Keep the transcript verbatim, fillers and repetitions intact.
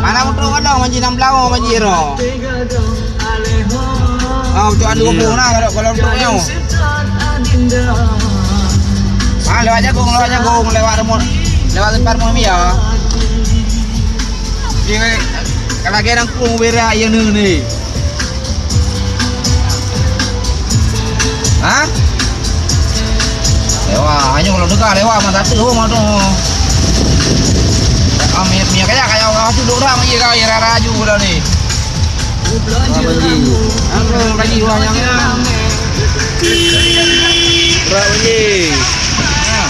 Mana motor ka dong, banjir enam belas oh, banjir oh. Ah, untuk adu gabung nah, kalau, kalau untuk nyoe. Ah, lewat jagung, lewat jagung, lewat rumah, lewat tempat rumah Mia. Di, kalau lagi nangkung berak, ya, ni, ni. Ha? Lewat, hanya kalau dekat lewat, mata tu, oh, mata. Ah, minyak, minyak kayak, kayak orang tu duduk dah, mesti kau, ya, rara ju dah ni. Wah, banjir. Apa, banjir, wah, yang berat banjir. Ha.